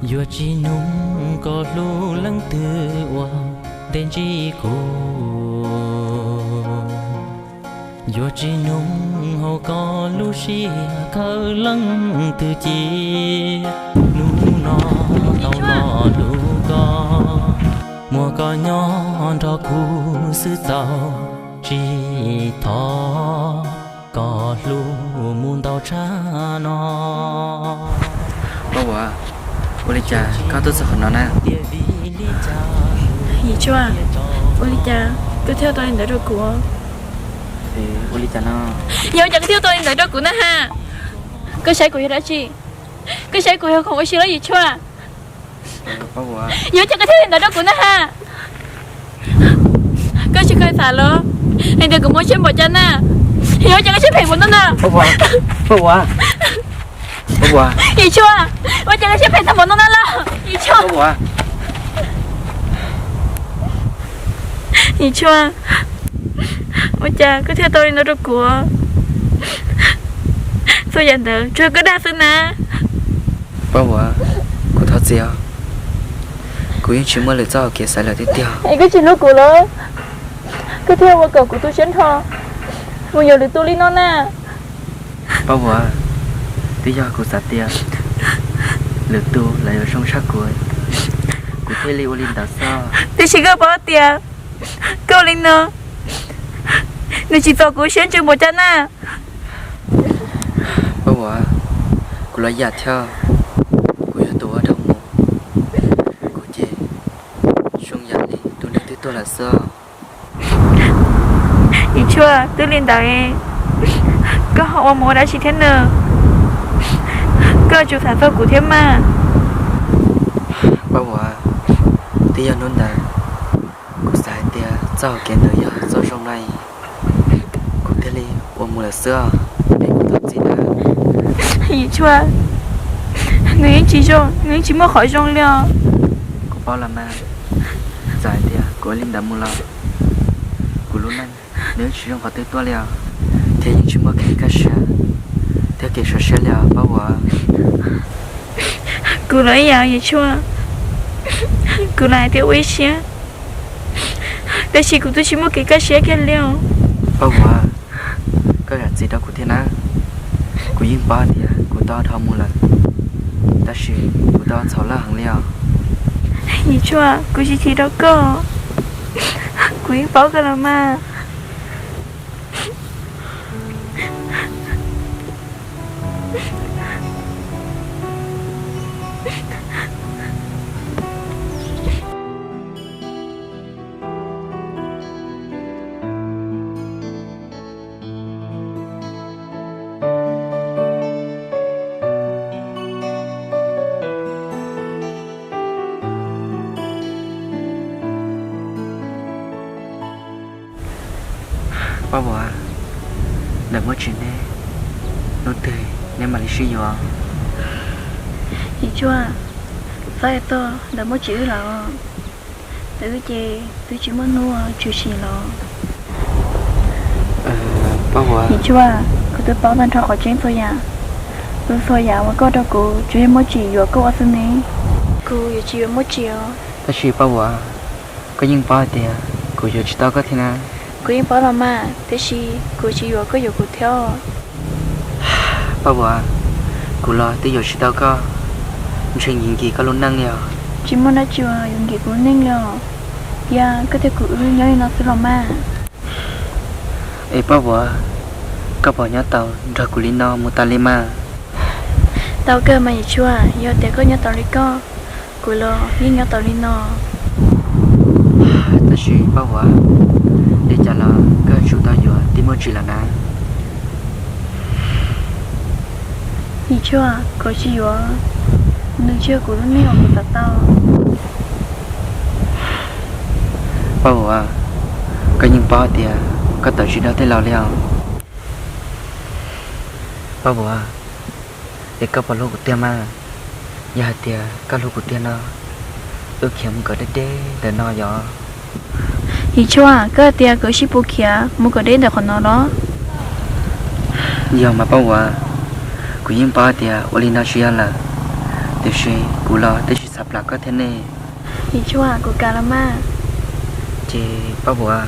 Yuav tsis nug koj hlub leej twg uas ntev ntsib kuv, yuav tsis nug hauv koj lub siab khawv leej twg ci. Hnub no tau los hlub koj, muaj koj nyob nrog kuv xwb tau, tsis thov kom hlub mus ntau tshaj no. Paj Vuam, ua li cas koj tuaj txog qhov no na? Yim Tshuaj, ua li cas koj thiaj tau li ntawd rau kuv? Ua li cas no? Yog ua cas koj thiaj tau li ntawd rau kuv na ha? Koj saib kuv yog dab tsi? Koj saib kuv yog khoom ua si los Yim Tshuaj? Yog ua cas koj thiaj li ntawd rau kuv na ha? Koj tsis kheev xav los hais tias kuv muaj siab npaum cas na? Yog ua cas koj siab phem npaum no na? Yim Tshuaj, ua cas koj siab phem tag npaum no na los? Yim Tshuaj, Yim Tshuaj, ua cas koj thiaj tau li no rau kuv? Txhua yam ntawd tsuas koj dag xwb na. Paj Vuam, kuv thov txim os. Kuv yeej tsis muaj lwm txoj hauv kev xaiv lawm tiag tiag. Es koj tsis hlub kuv los? Koj thiaj ua kom kuv tu siab nrho mus yuav lwm tus li no na. Paj Vuam, twb yog kuv xav tias lwm tus lawv yuav zoo tshaj kuv, kuv thiaj li ua li ntawd xwb. Tiam sis koj paub tias koj ua li no, nws tsis txaus kuv siab ntsws npaum cas na. Paj Vuam, kuv los yam thiab, kuv yog tus ua dhau mus, kuv ces zoo yam li tus neeg twb tuag lawm xwb. Yim Tshuaj, twb li ntawd, koj ho ua mus ua dab tsi thiab na? Koj tsuas xav txog kuv thiab mas. Paj Vuam, twb yog hnub ntawd kuv xav hais tias txoj hauv kev ntawd yog txoj zoo no, kuv thiaj li ua mus lawm xwb os. Es kuv thov txim ntag. Yim Tshuaj, nws yeej tsis zoo, nws yeej tsis muaj qhov zoo li os. Kuv paub los mas, txawm hais tias kuv ua li ntawd mus los, kuv lub neej nws yeej tsis zoo qhov twg tuaj li os, thiab yeej tsis muaj kev kaj siab thiab kev sov siab li os Paj Vuam. Kuv los ib yam Yim Tshuaj, kuv los hais tias ua ib siab, tab sis kuv twb tsis muaj kev kaj siab kiag li os. Paj Vuam, koj zam txim rau kuv thiab na. Kuv yeej paub tias kuv tau dhau mus lawm, tab sis kuv tau txhaum loj heev li os. Yim Tshuaj, kuv tsis chim rau koj, kuv yeej paub koj los mas. Paj Vuam, ntawm Muaj Tsim neb, hnub twg neb mam li sib yuav? Yim Tshuaj, txhob hais txog ntawm Muaj Tsim wb lawm. Ntawm wb ces twb tsis muaj hnub tshwm sim los. Paj Vuam, Yim Tshuaj, kuv twb paub tag nrho qhov tseeb txhua yam. Txhua yam uas koj rau kuv tsuas yog Muaj Tsim yuav koj ua xwb ne. Kuv yuav tsis yuav Muaj Tsim os. Tab sis Paj Vuam, koj yeej paub hais tias kuv yuav tsis tau koj thiab na. Kuv yeej paub los mas, tiam sis kuv tsis yuav koj yuav kuv thiab. Paj Vuam, kuv los twb yuav tsis tau koj, ntshe nkim nkim koj lub neej li os. Tsis muaj dab tsi uas yuav nkim kuv lub neej li os. Yog koj thiab kuv wb nyob li no xwb los mas. Es Paj Vuam, koj puas nyob tau nrog kuv li no mus tas li mas? Tau kawg mas Yim Tshuaj, yog tias koj nyob tau li koj, kuv los yeej nyob tau li no. Tab sis Paj Vuam, li cas los koj yuav tsum tau yuav tij Muaj Tsim lawm na. Yim Tshuaj, kuv tsis yuav, nws tsis yog kuv lub neej uas kuv xav tau. Paj Vuam, koj yeej paub tias koj tawm tsis dog tej laus li os. Paj Vuam, es koj puas hlub kuv tiag mas? Yog hais tias koj hlub kuv tiag no, wb khiav mus kom deb deb ntawm no yom. Yim Tshuaj, koj hais tias kuv sib pus khiav mus kom deb ntawm qhov no los? Yog mas Paj Vuam, kuv yeej paub tias ua li no tsis yog lawm, Tiam sis kuv los twb tsis xav plam koj thiab ne. Yim Tshuaj, kuv kam los mas. Ces Paj Vuam,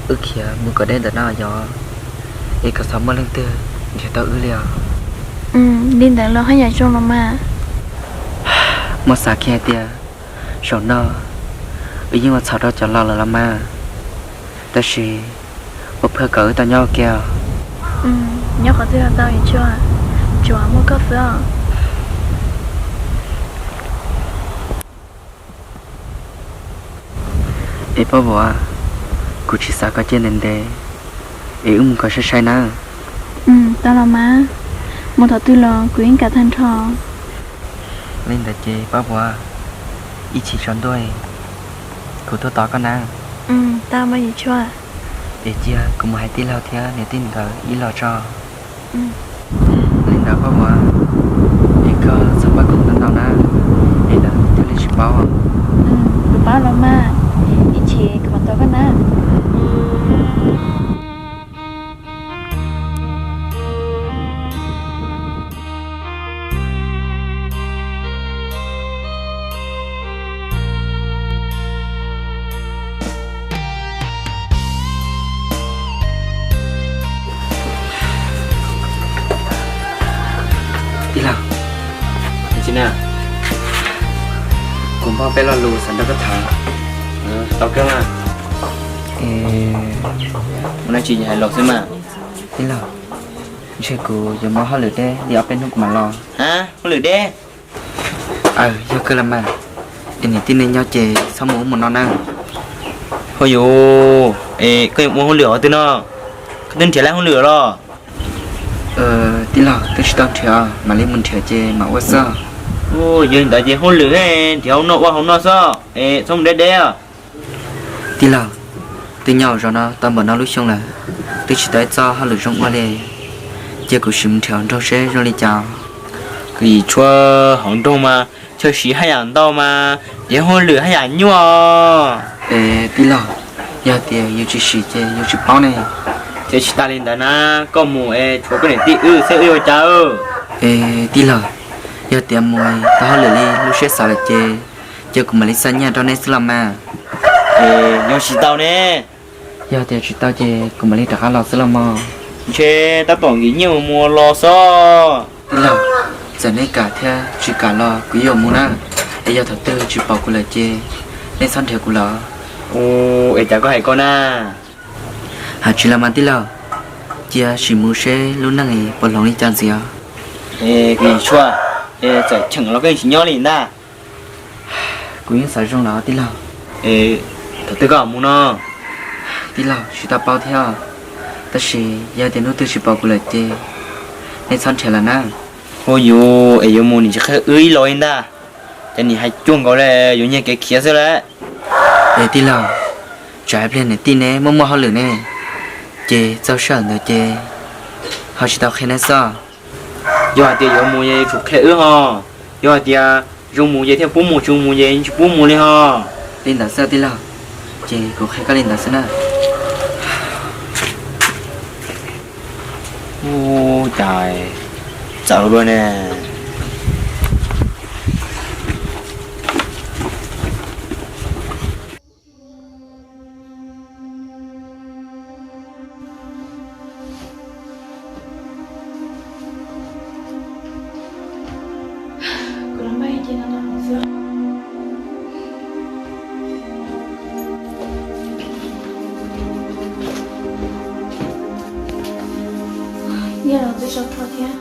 wb khiav mus kom deb ntawm no yog, es kom txhob muaj leej twg nrhiav tau wb li os. Li ntawd los haj yam zoo los mas. Muaj xav kiag hais tias zaum no wb yeej ua txhaum rau cov laus lawm los mas, tab sis ua phuaj kom wb tau nyob ua ke os. Nyob qhov twg los tau Yim Tshuaj, tsuas muaj koj xwb os. Es Paj Vuam, kuv tsis xav kom cia ntev ntev, es wb mus kom sai sai na. Tau los mas, mus thaum twg los kuv yeej kam tag nrho. Li ntawd ces Paj Vuam, ib chim tsaus ntuj kuv tuaj tos koj na. Tau mas Yim Tshuaj. Es cia kuv mus hais tij laug thiab niam tij nkawd ib los tso. Li ntawd Paj Vuam, es koj txhob pab kuv ntau ntau na, es lawv thiaj li tsis paub. Kuv paub los mas, ib chim kuv mam tos koj na. Tij laug, kuv npaj peb lo lus xav nrog koj tham. Tau kawg mas. Mus na, tsis hais los xwb mas. Tij laug, ntshe kuv yuav mus hauj lwm deb li ob peb hnub kuv mam los. Hauj lwm deb? Aws, yog kawg los mas. Es niam tij nej nyob ces txhob mus ub mus no na. Hos yus, es koj yuav mus hauj lwm qhov twg no? Koj twb nrhiav lawm hauj lwm los? Tij laug, twb tsis tau nrhiav, mam li mus nrhiav ces mam ua xwb. Yog li ntawd ces hauj lwm nrhiav hauv no ua hauv no xwb, es txhob mus deb deb. Tij laug, twb nyob zov no tau npaum no lub xyoo lawm, twb tsis tau ib txoj hauj lwm zoo ua li. Cia kuv sim mus nrhiav hauv nroog seb zoo li cas. Kuv Yim Tshuaj, hauv nroog mas chaw siv haj yam ntau mas, es hauj lwm haj yam nyuaj. Es tij laug, yog tias yus tsis sim ces yus tsis paub ne. Thiab tsis tas li ntawd na, koj mus es tshuav koj niam tij wb xwb wb yuav ua cas? Es tij laug, yog tias mus tau hauj lwm li lub siab xav lawm ces, ces kuv mam li xa nyiaj rau nej xwb los mas. Es yog tsis tau ne? Yog tias tsis tau ces kuv mam li rov qab los xwb los mog. Ntshe tab tom nkim nyiaj mus los xwb. Tij laug, txawm nej kam thiab tsis kam los kuv yuav mus na. Es yog thaum twg tsis pom kuv lawm ces nej txhob nrhiav kuv los. Es cas koj hais koj na? Hais tsis los mas tij laug, cia sim mus seb lub neej puas hloov li cas ntxiv os. Es Yim Tshuaj, es txawm cheem los koj yeej tsis nyob li ntag. Kuv yeej xav zoo lawm tij laug. Es thaum twg koj mus no? Tij laug, tsis tau paub thiab, tab sis yog tias hnub twg tsis pom kuv lawm ces nej txhob nrhiav lawm na. Hu yus es yuav mus nim tsis qhia wb ib los li ntag, ces nim hais cuag nkaus li yuav nyiag kev khiav xwb lawm. Es tij laug, tsam pliag niam tij neb muaj muaj hauj lwm ne, ces txog sij hawm ntawd ces ho tsis tau qhia neb xwb. Yog hais tias yuav mus es yuav tsum qhia wb ho, yog hais tias zoo mus ces thiaj pub mus, tsis mus ces tsis pub mus li ho. Li ntawd xwb tij laug, ces kuv qhia koj li ntawd xwb na. Ub, cas txawv dua ne. Nyiaj los twb sau rho thiab,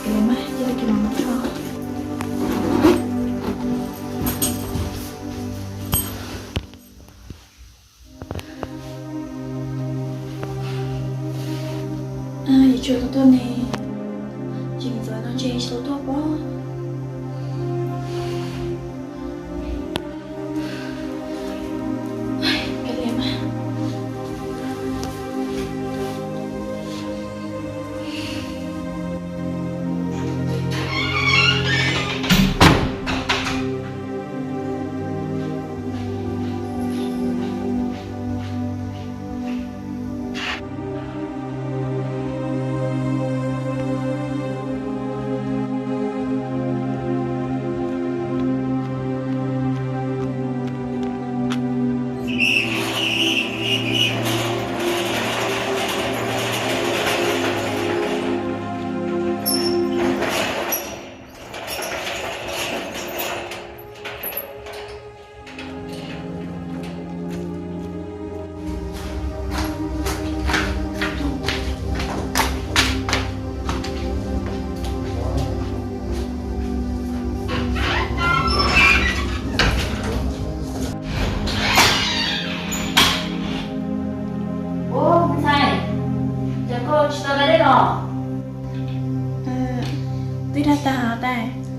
kev lawv mas cia li kev lawv mus rho. Yus tsis tau tuaj ne, tsis txawv no ntshe tsis tau tuaj pob. Kav liam mas.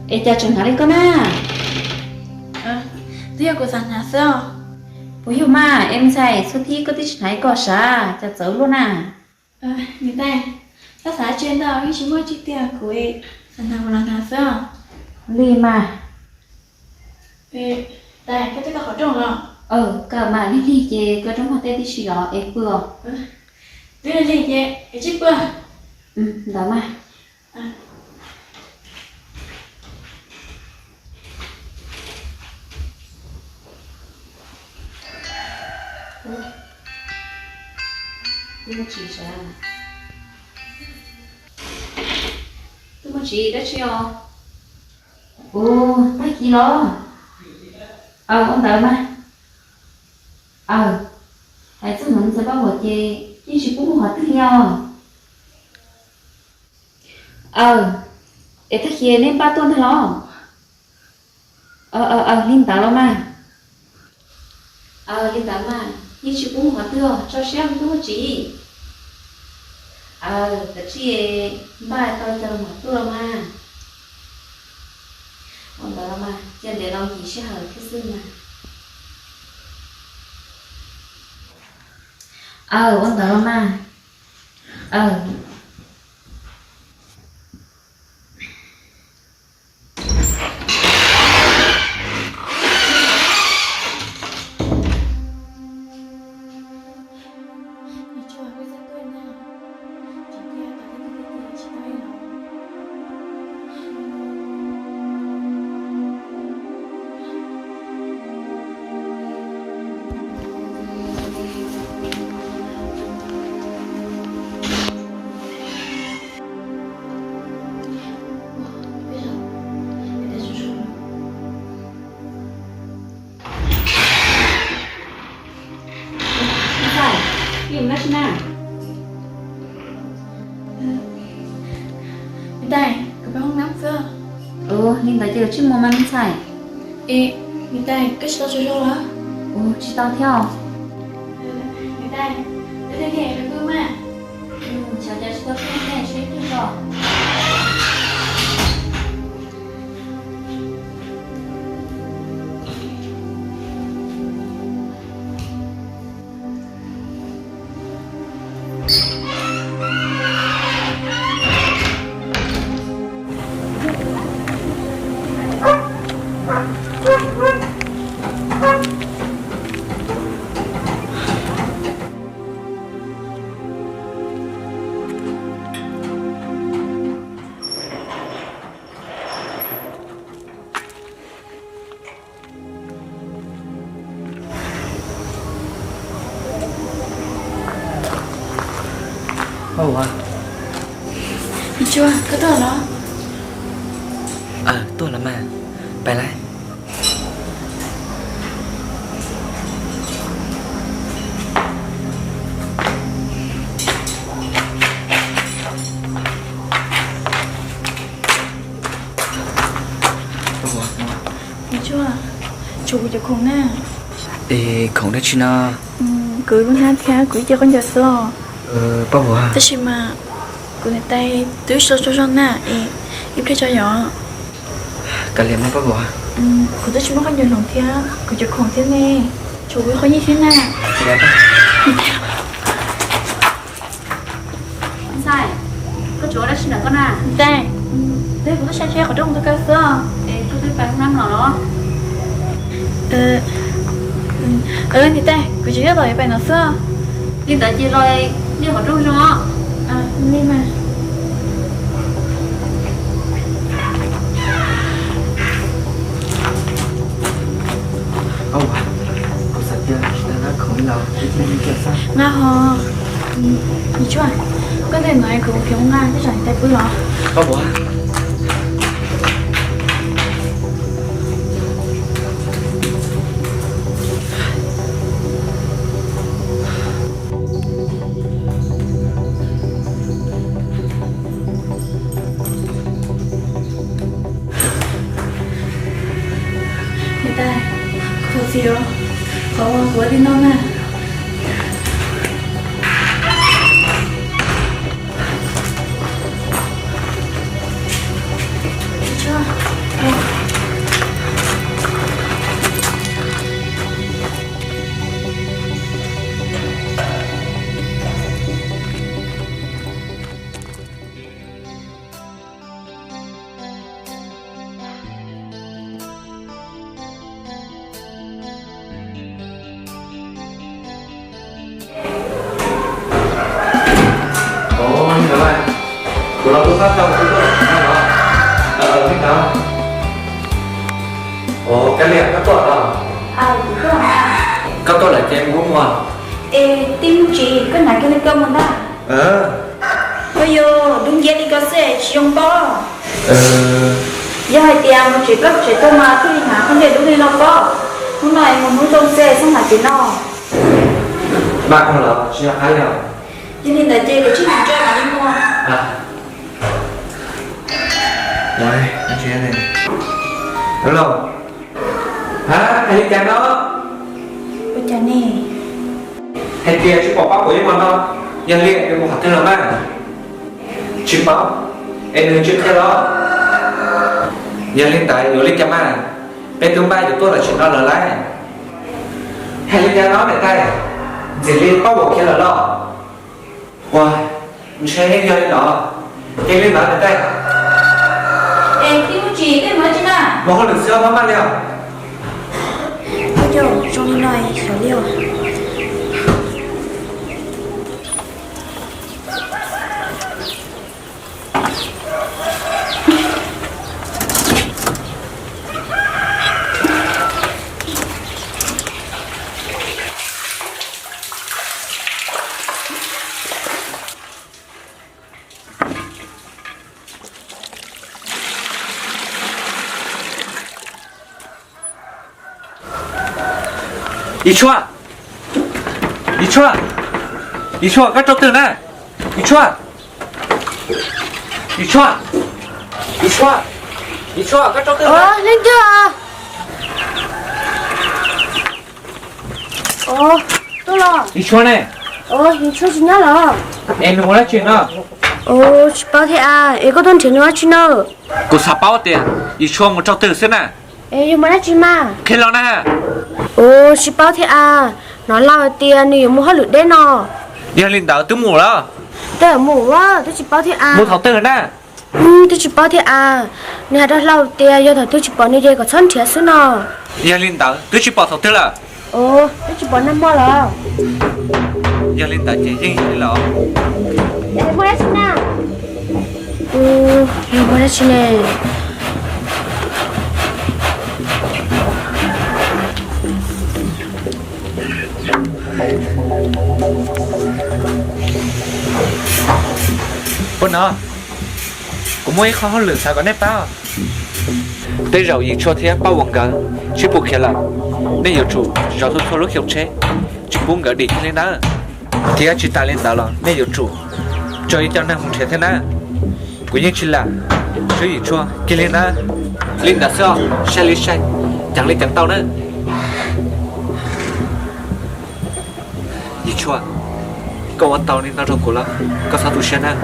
Es cas tseem hnav li koj na? Twb yog kuv xav hnav xwb os. Puas yog mas, es me ntxhais, xub thib koj twb tsis hnav li koj sav, cas txawv luaj na? Niam tais, koj xav tsi ntau, yeej tsis muaj tsi tiag, kuv xav hnav kuv los hnav xwb os. Li mas. Tais, koj twb kaw qhov rooj los? Kaw mas, lig lig ces kaw rooj muag tej tib si los es pw os. Twb lig lig ces es tsij pw. Ntawd mas. Twb muaj tsis dab tsi os? Ua, tag kis los? Aw, ua ntawd mas. Aw, hais txog ntawd ntxhais Paj Huam ces yeej tsis pub mus qhov twg li os. Aw, es tag kis neb npaj tuaj ntag los? Aw, aw, aw, li ntawd los mas. Aw, li ntawd mas yeej tsis pub mus qhov twg, tso siab mus tub Muaj Tsis. Aw, kav tsij npaj tau cov los mam tuaj los mas. Ua ntawd los mas, cia ntev los yim sij hawm thiab xwb mas. Aw, ua ntawd los mas. Aw. Ntxhais, peb mus dab tsi na? Niam tais, kuv peb hoob nab xwb. Ua li ntawd ces koj tsij mus mas me ntxhais. Es niam tais, koj tsis tau tsaug zog los? Ua tsis tau thiab os. Niam tais, peb lig lig peb pw mas. Xyov cas tsis tau pw ne, seb pw tso. Paj Huam. Niam Tsuas, koj tuaj los? Aw, tuaj los mas. Pais lawm. Niam Tsuas, tsuav kuv cov khoom na. Es khoom dab tsi no? Kuv lub hnab thiab kuv ib ce khaub ncaws xwb os. Paj Huam. Tab sis mas kuv niam tais twb tsis tau tsaug zog na, es ib pliag tso yom. Kav liam mas Paj Huam. Kuv twb tsis muaj khaub ncaws hloov thiab kuv cov khoom thiab ne, tsuav kuv ib qho nyiaj thiab na. Ntxhais, koj tsuav dab tsi ntawm koj na? Ntxhais, twb kuv twb saib saib qhov rooj mus tau kaw xwb os. Es koj twb pais hoob nab los los? Niam tais, kuv tsis yog tom yuav pais no xwb. Li ntawd ces los niaj qhov rooj zoo os. Li mas. Kuv xav tias tsis tau nqa khoom li los, nqa ho. Niam Tsuas, koj ntawm no kuv khiav mus nqa tej zaum niam tais pw los. Niam tais, kuv thov txim os, qhov uas kuv ua li no na. Ov, li ntawd, kuv los tus pab tau kuv tuaj los tsis tau los. Li ntawd. Ov, Kab Liam, koj tuaj los? Koj tuaj lawm ces mus ua muag. Es tij Nuj Tsis, koj hnav kiag li ko mus ntag. Ua yog dub nciab li ko xwb tsis zoo pob. Yog hais tias mus tsev plaub tsev tuaj mas thiaj li hnav qhov ntawd dub li no pob. Hnub no es mus hnub zoo xwb xub hnav tsev no. Mas ua los tsis yog qab li os. Yog li ntawd ces kuv tsij hnav tso mam li mus. Hello. Hais li cas no? Ua cas ne? Hais tias tsis pom pab kuv ib mus no, yog li nws mus qhov twg los mas? Tsis paub, es nws tsis qhia los? Yog li ntawd yuav li cas mas? Peb twb npaj yuav tuaj los tsev no lawm lauj. Hais li cas no niam tais? Ntxim li pab kuv khiav lawm los? Ua, ntshe yog li no. Cia li ntawd niam tais. Es tij Nuj Tsis, tej mus dab tsi na? Mus hauj lwm xwb, maj maj li os. Ua cas zoo li no xyov li os. Yis Tshuaj, Yis Tshuaj, Yis Tshuaj, koj rau twg na? Yis Tshuaj, Yis Tshuaj, Yis Tshuaj, Yis Tshuaj, koj rau twg na? Leej twg? Yis Tshuaj ne? Yis Tshuaj tsis nyob los? Es nws mus dab tsi no? Tsis paub thiab as, es koj tuaj nrhiav nws dab tsi na? Kuv xav paub tias Yis Tshuaj mus rau twg xwb na. Es yus mus dab tsi mas? Qhia los na. Tsis paub thiab as, hnov lawv hais tias nws yuav mus hauj lwm deb no. Yog li ntawd twb mus lawm? Twb mus, twb tsis paub thiab as. Mus thaum twg na? Twb tsis paub thiab as, nws hais rau hlau tias yog thaum twg tsis pom nws ces kom txhob nrhiav xwb no. Yog li ntawd twb tsis pom thaum twg lawm? Twb tsis pom nag hmo lawm. Yog li ntawd ces yeej yog li lawm. Muaj dab tsi na? Muaj dab tsi ne? Ua no, kuv muaj ib qho hauj lwm xav kom nej pab. Tej zaum Yis Tshuaj thiab Paj Uas nkawd sib pus khiav lawm, nej yuav tsum zov txhua txhua lub xyoo tsheb, tsis pub nkawd dim kiag li nawb. Thiab tsis tas li ntawd los nej yuav tsum tso ib co neeg mus nrhiav thiab nawb. Kuv yeej tsis lam swb Yis Tshuaj kiag li nawb. Li ntawd xwb os, saib li saib, ceev li ceev tau nawb. Yis Tshuaj, koj ua tau li no rau kuv los koj txhob tu siab nawb.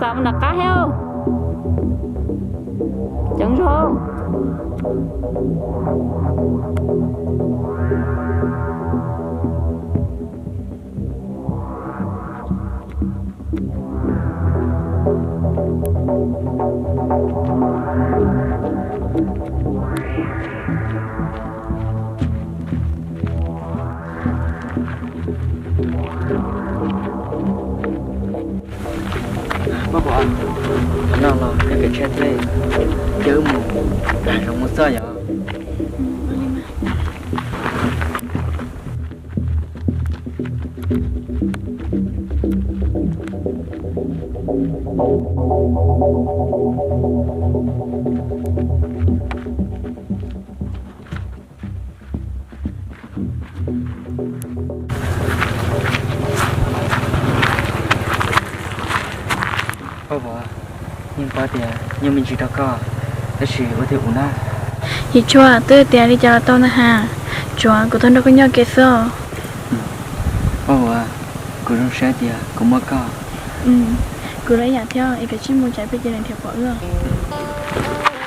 Xav mus nram qab thiab. Ceev zog. Paj Uas, no los koj kev tsheb thiab, cia wb mus, hav zoov mus txog yom. Paj Uas, yeej paub tias nyob me ntsis rau koj, tab sis ua twg ua na. Yis Tshuaj, twb tias li cas los tau ntag has, tsuav kuv tuaj nrog koj nyob ke xwb os. Koj ua kuv zoo siab tias kuv muaj koj. Kuv los ib yam thiab, es kav tsij mus tsam peb cia leej twg pom wb.